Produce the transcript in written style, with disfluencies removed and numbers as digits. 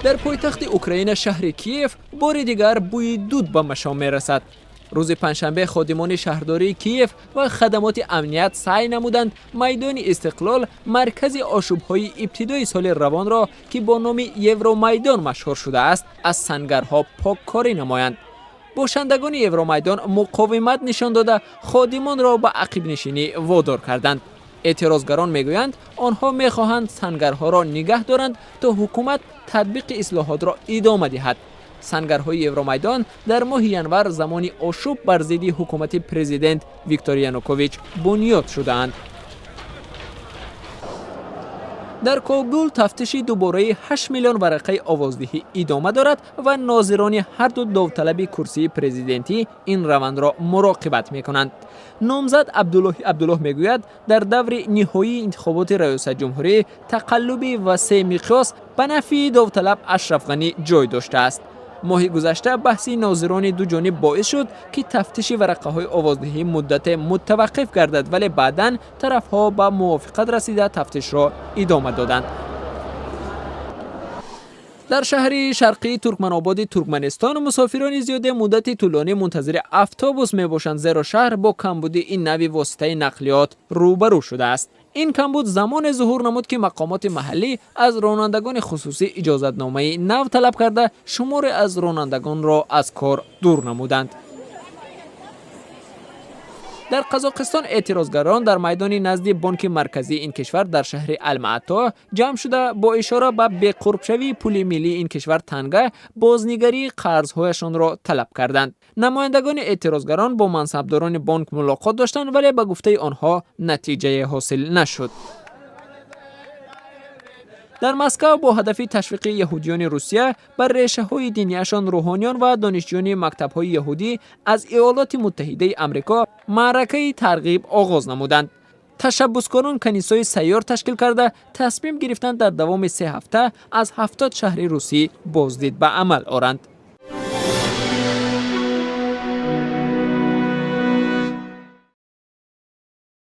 Дар пойтахти Украина, шаҳри Киев, бори дигар бӯи дуд ба машом мерасад. Рӯзи панҷшанбе ходимони шаҳрдории Киев ва хадамоти амният саъй намуданд майдони Истиқлол, маркази ошӯбҳои ибтидои соли равонро, ки бо номи Евромайдон машҳур шудааст, аз сангарҳо поккорӣ намоянд. Бошандагони Евромайдон муқовимат нишон дода, ходимонро ба ақибнишинӣ водор карданд. Эътирозгарон мегӯянд, онҳо мехоҳанд сангарҳоро нигаҳ доранд, то ҳукумат татбиқи ислоҳотро идома диҳад. Сангарҳои Евромайдон дар моҳи январ, замони ошӯб бар зидди ҳукумати президент Виктор Янукович, бунёд шудаанд. Дар Кобул тафтиши дубораи 8 миллион варақаи овоздиҳӣ идома дорад ва нозирони ҳарду довталаби курсии президентӣ ин равандро муроқибат мекунанд. Номзад Абдуллоҳи Абдуллоҳ мегӯяд, дар даври ниҳоии интихоботи раёсатҷумҳурӣ тақаллуби васеъ миқёс ба нафъи довталаб Ашраф Ғанӣ ҷой доштааст. Моҳи гузашта баҳси нозирони ду ҷониб боис шуд, ки тафтиши варақаҳои овоздиҳӣ муддате мутаваққиф гардад, вале баъдан тарафҳо ба мувофиқат расида, тафтишро идома доданд. Дар шаҳри шарқии Туркманободи Туркманистон мусофирони зиёде муддати тӯлонӣ мунтазири автобус мебошанд, зеро шаҳр бо камбуди ин нави воситаи нақлиёт рӯбарӯ шудааст. Ин камбуд замоне зуҳур намуд, ки мақомоти маҳаллӣ аз ронандагони хусусӣ иҷозатномаи нав талаб карда, шуморе аз ронандагонро аз кор дур намуданд. Дар Қазоқистон эътирозгарон дар майдони назди Бонки марказии ин кишвар дар шаҳри Алмаато ҷамъ шуда, бо ишора ба беқурбшавии пули миллии ин кишвар танга, бознигарии қарзҳояшонро талаб карданд. Намояндагони эътирозгарон бо мансабдорони бонк мулоқот доштанд, вале ба гуфтаи онҳо, натиҷае ҳосил нашуд. Дар Москав бо ҳадафи ташвиқи яҳудиёни Русия ба решаҳои динияшон, рӯҳониён ва донишҷӯёни мактабҳои яҳудӣ аз Иёлоти Муттаҳидаи Амрико маъракаи тарғиб оғоз намуданд. Ташаббускорон канисои сайёр ташкил карда, тасмим гирифтанд дар давоми 3 ҳафта аз 70 шаҳри русӣ боздид ба амал оранд.